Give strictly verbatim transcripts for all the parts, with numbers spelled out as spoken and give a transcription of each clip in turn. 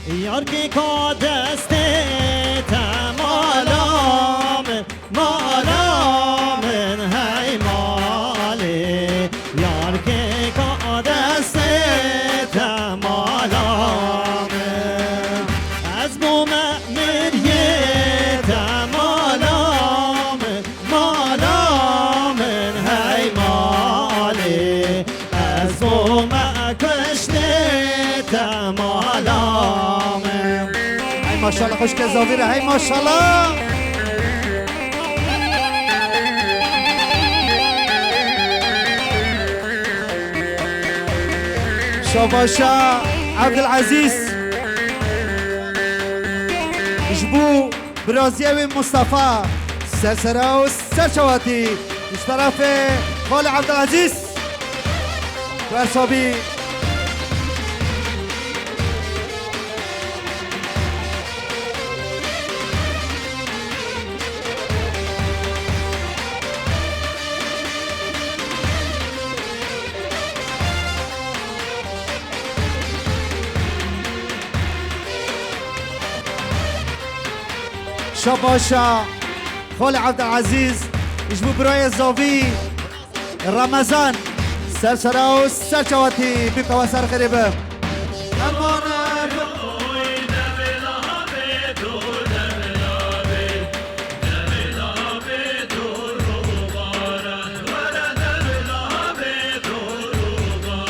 Yarkêka destê te mala min, mala min hey malê. Yarkêka destê te mala min. Ez bûme miriyê te mala min, mala min hey malê. Ez bûme kuştê te mala min. Hey maşallah, xwişke zavî re, hey maşallah. Şabaşa Evdilezîz. Ji bo biraziyê wî Mustafa. Ser sera û ser çawatî. Ji terefê Xalê Evdilezîz. Wersabî. Şabaşa Xalê Evdilezîz, ji bo birayê zavî Remezan, ser sera û ser çawatî, bîka we ser xêrê be.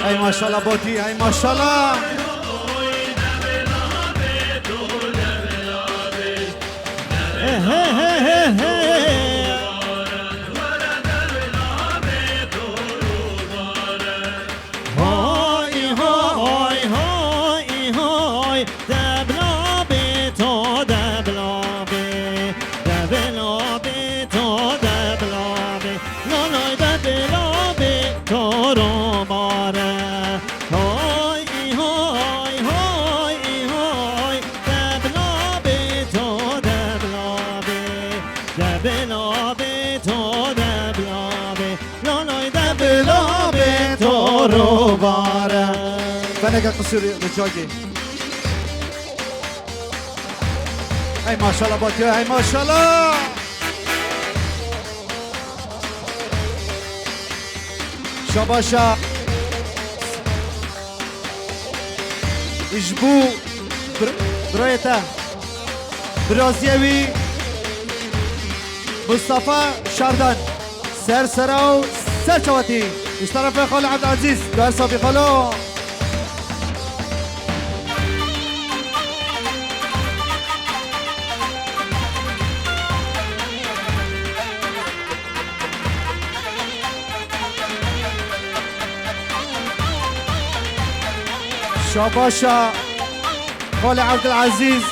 Ey maşallah Botî, ey maşallah. Hay, hay, hay, hay, debla bê to, debla bê, debla bê to, debla bê, lalay debla bê to robare. Hay, hay, hay, hay, debla bê to, debla bê, debla bê to, debla bê, lalay debla bê to robare. Veneke qisûrî ricagê. Hey maşallah Batiya, hey maşallah. Şabaşa. Ji bo bir-, birayê te. Biraziyê wî Mustafa Şardan. Ser sera û ser çawatî. Ji terefê Xalo Evdilezîz. Ber sabî Xalo. Şabaşa Xalê Evdilezîz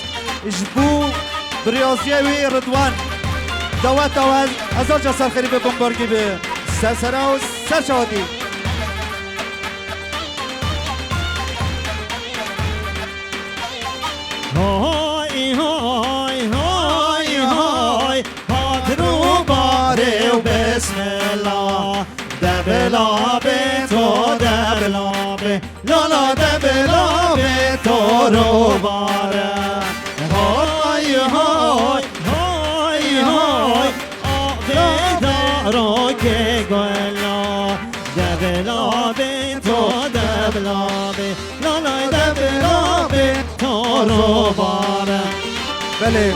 ji bo biryaziyê wî Ridwan. Daweta we hezar ca ser xêrî be, bombargî be. Ser sera û ser çawatî. Hay, hay, hay, hay, hat rûbarê û bismillah. Debila bê to, debila bê, lala debila bê to robare. Hay, hay, hay, hay, avê darokê gula. Debila bê to, debila bê, lalay debila bê to robare. Belê,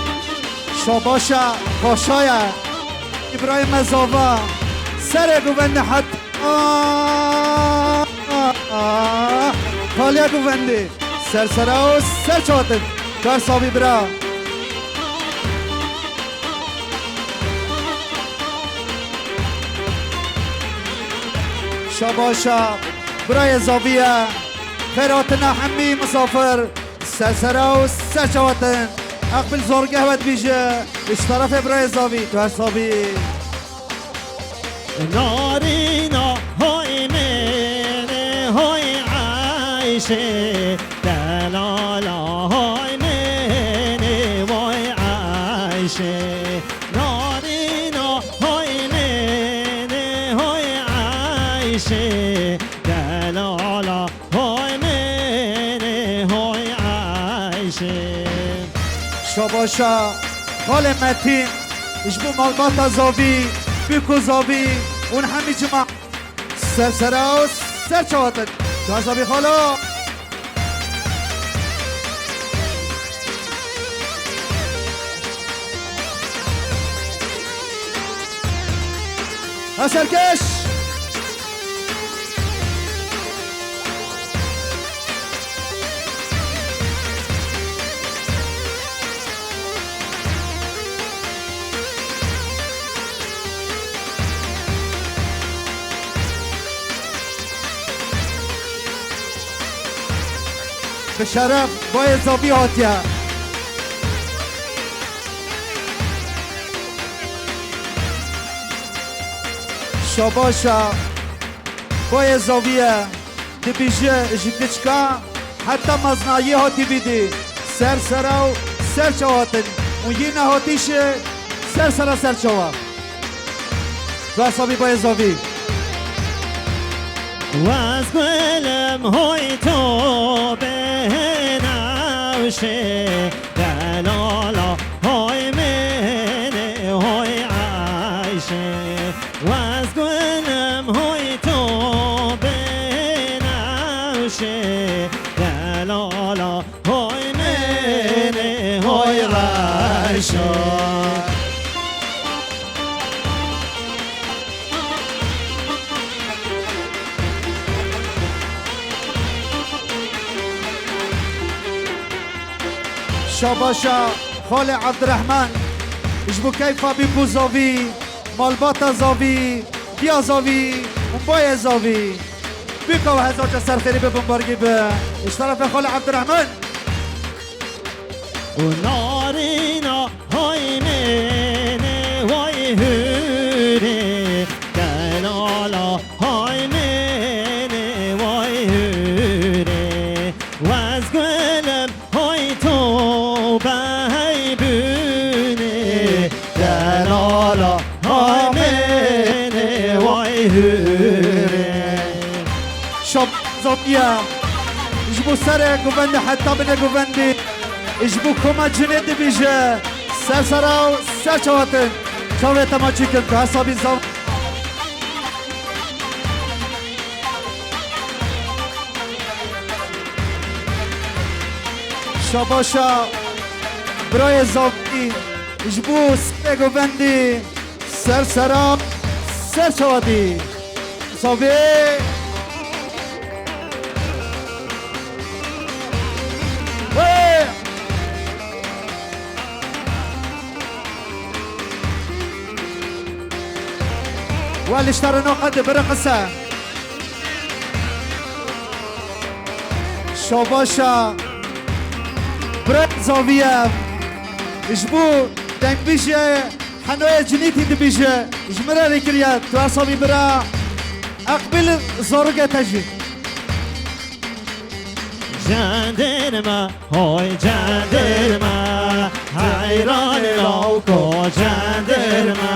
şabaşa paşaya. Îbrahîm Mezava, serê guvende heta taliya guvendê. Ser sera û ser çatin. Ber sabî bira. Şabaşa birayê Zaviye. Xêr hatina hemî misafir. Ser sera û ser çawatin. Eqbil zorgeh we dibîje. Ji terefê birayê Zavî, tu her sabî. Narîna hay mênê hay Eyşê, delala hay mênê way Eyşê. Narîna hay mênê hay Eyşê, delala hay mênê hay Şabaşa xalê Metîn, ji bo malbata Zavî, bûko Zavî û hemî cima. Ser sera û ser çawa hatin. Gaza bî xalo. Ha serkeş. Bi şeref bayê Zavî hatiye. Şabaşa bayê Zavî ye. Dibêje ji kiçka heta mezinayî hatî bîdî, ser sera û ser çawa hatin û yî nehatî jî ser sera ser çawa. Wesabî bayê Zavî. Wez gulim hoy to bênewşê, delala hoy mênê hoy Eyşê. Wez gulim hoy to bênewşê, delala hoy mênê hoy Eyşê. Şabaşa xalê Evdirehman, ji bo keyfa bûko Zavî, malbata Zavî, diya Zavî û bayê Zavî. Bûka we hezar ca ser xêrî bibin, bargî bi. Ji terefê xalê Evdirehman. Û narîna hay mênê way hûrê, delala hay mênê way hûrê. Wez gulim hay to behey bûnê, delala hay mênê way hûrê. Şab Zaviye ji bo serê govendê heta binê govendê, ji bo koma cinê dibêje, ser sera û ser çawa hatin. Çavê te maçî kin, tu hesabî zav. Şabaşa birayê Zavî ji bo serê govendê, ser sera ser çawa dî. Zavê. Wê! Weliştarino qedi biri qise. Şabaşa. Bira Zaviye. Ji bo dengbêjê Henoya Cinîtî dibêje, ji min re lêkiriye, tu hesabî bira Eqbil Zarûke te jî. Cendirme, hoy cendirme, heyranê lawko cendirme,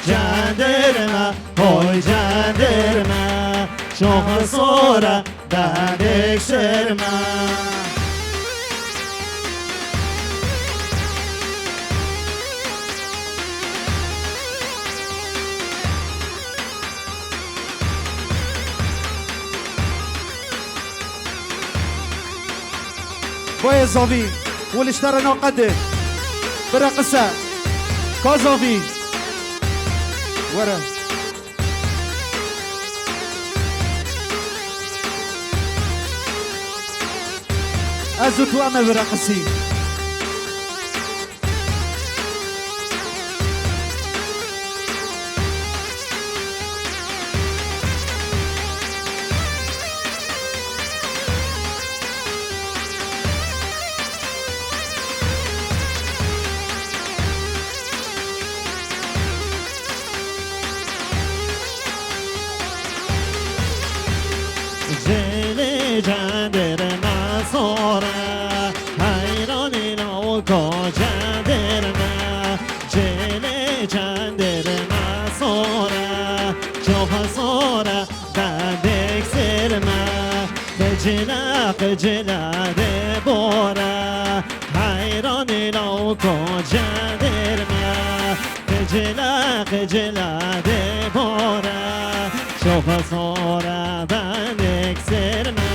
cendirme, hoy cendirme, şoxi sore, Dendek serma. Boyê zavî, û li ji te re naqede. Bira qise. Ka zavî. Were. Ez û tu em ê bireqisî. Cilê cendirme sor e, heyranî lawko cendirme. Cilê cendirme sor e, çok sor e. Dendek serma, qicile qicile de bore. Koca derme, qicila qicila de bora, şofa sora bandek serme.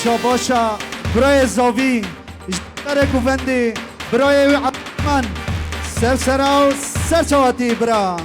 Şabaşa birayê Zavî, ji karek û vendê birayê wî Ebdurrahman, ser sera û ser çawatî bira.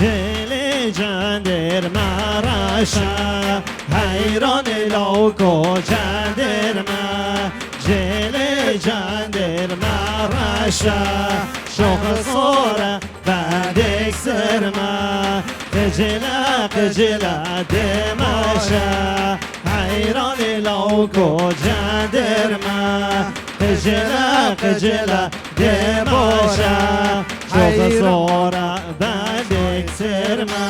Cilê cenderme reşe, heyranê lawko cenderme. Cilê cenderme reşe, şox sore, bedek serme. Qicile qicile dêmeşe, heyranê lawko cenderme. Qicile qicile dêmeşe, şox sore, bedek serme.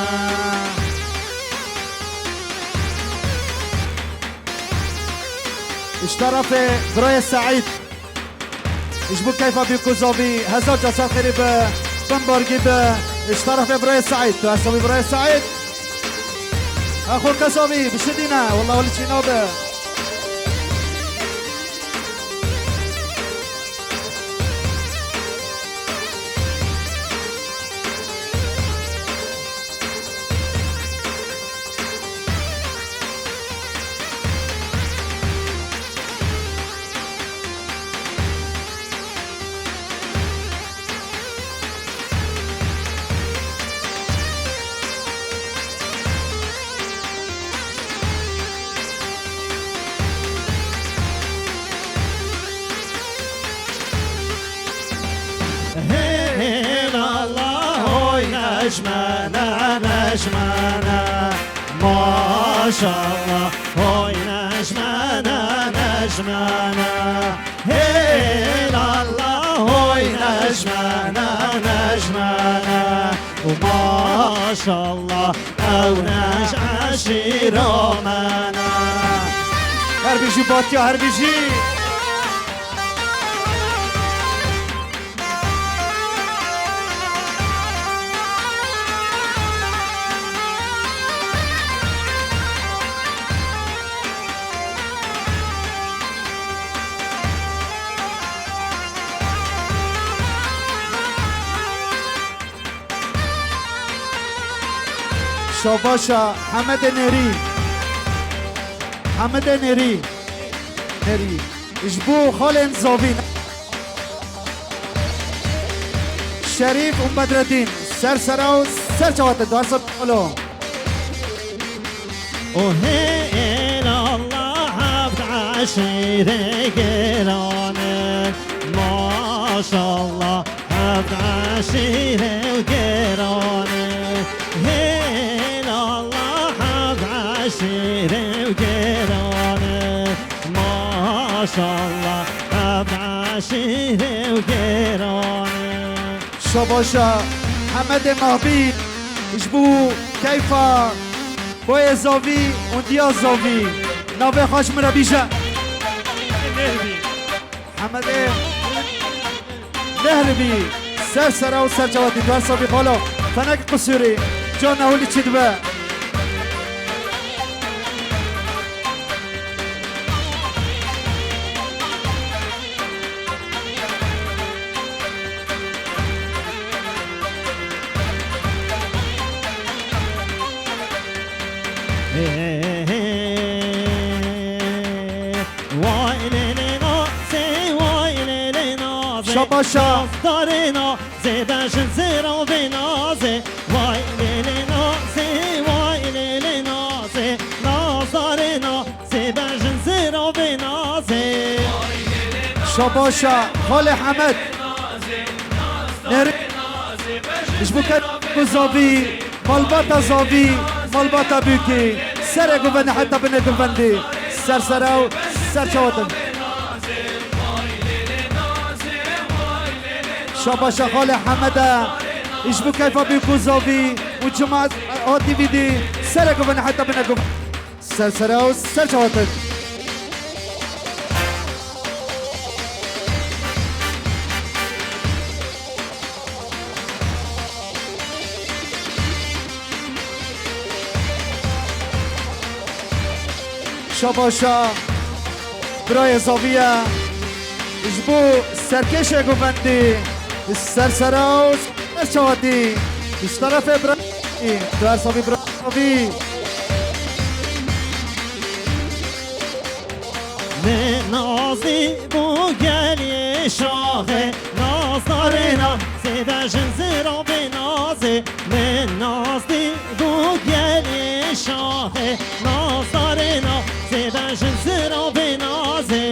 Ji tarafê birayê Seîd, ji bo keyfa bî ku zavî hezar ca ser xêrî bi, bimbargî bi. Ji tarafê birayê Seîd, tu hesabî birayê Seîd? Axo ke zavî, bişidîne, wela welî çî nabe. Hêl Allah, hoy nejmene, nejmene. Maşallah, hoy nejmene, nejmene. Hêl Allah, hoy nejmene, nejmene. Û maşallah, ew ne ji eşîra me ne. Her bijî Batiya, her bijî. Şabaşa Hemedê Nêrî. Hemedê Nêrî. Nêrî. Ji bo xalên Zavîn. Şerîf û Bedredîn. Ser sera û ser çawate du her sed û pêncî. Û hêl Allah heft eşîrê gêran e. Maşallah heft eşîrê gêran e. Hêl Allah heft eşîrê gêran e. Maşallah heft eşîrê gêran e. Şabaşa Hemedê Mahbî ji bo keyfa boyê Zavî û diya Zavî. Navê xwe ji min re bîje. Hemedê Nehribî. Ser sera û ser çawatî, du her savî xalo. Fenek qisûrî. Can nehûlî çi dibe. Vay lê lê nasê, vay lê lê nasê. Şabaşa. Nazdarê nazê, bejin zêra vê nazê. Vay lê lê nazê, vay lê lê nazê. Nazdarê nazê, bejin zêra vê nazê. Şabaşa, Xalê Hemed. Nêrîn. Ji bo kek û zavî, malbata zavî, malbata bûkî, serê govendî heta binê govendî, ser sera û ser çawa din. Şabaşa Xalê Hemede, ji bo keyfa bûk û zavî û cemaet hatî vî dî, serê govendî heta binê govendî. Ser sera û ser çawa din. Şabaşa birayê zavî ye. Ji bo serkêşê govendî, ser sera û ser çawatî, ji terefê birayê, tu her savî birayê zavî. Min nazî bû geliyê şaxê, nazdarê nazê, bejin zêra vê nazê. Min nazî bû geliyê şaxê, nazdarê nazê, bejin zêra vê nazê.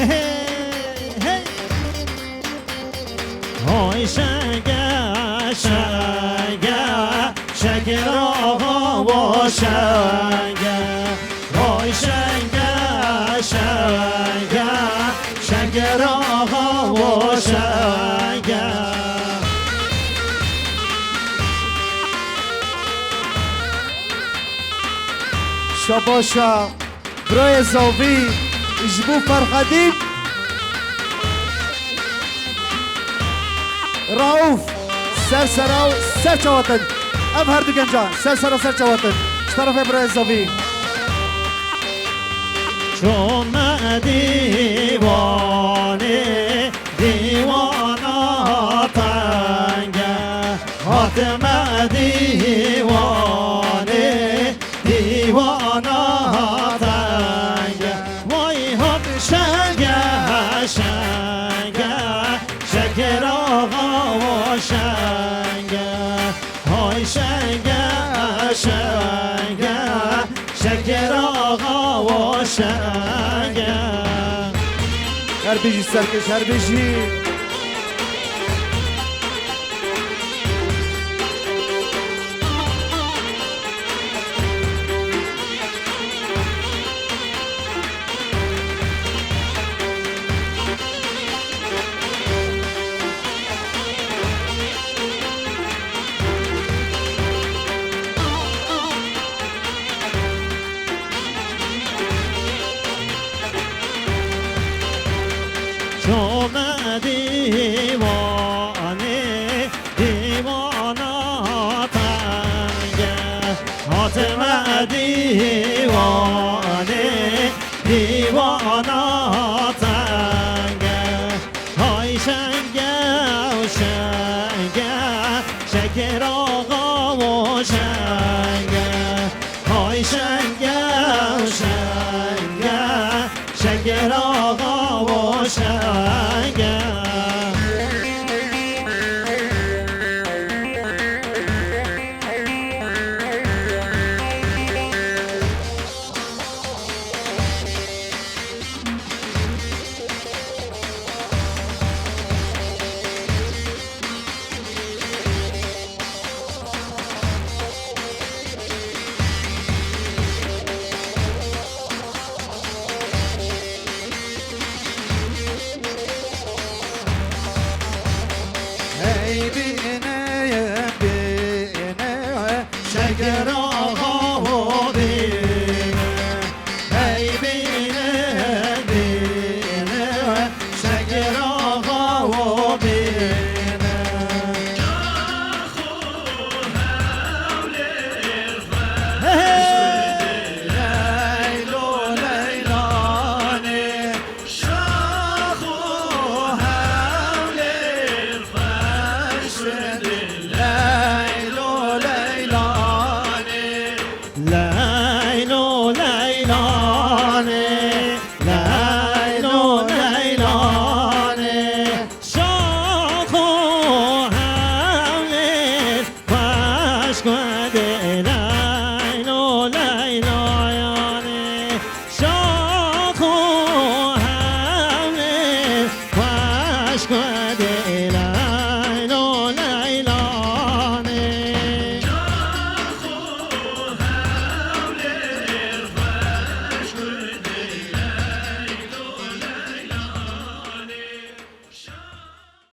Hey, hey. Hay şenge, şenge, Şeker axa wa şenge. Hay şenge, şenge, Şeker axa wa şenge. Şabaşa. Birayê zavî ji bo Ferhedîn. Rauf, ser sera û ser çawatin. Ev her du genca ser sera ser çawatin. Ji terefê birayê zavî. Çome dîwanê, dîwana tenge. Hatime dîwanê, dîwana tenge. Vay hat şenge, şenge, Şeker axa wa şenge. Hay şenge, şenge, Şeker axa wa şenge. Her bijî serkêş, her bijî. Çome dîwanê, dîwana tenge. Hatime dîwanê, dîwana tenge. Hay şenge û şenge, Şeker axa wa şenge. Hay şenge.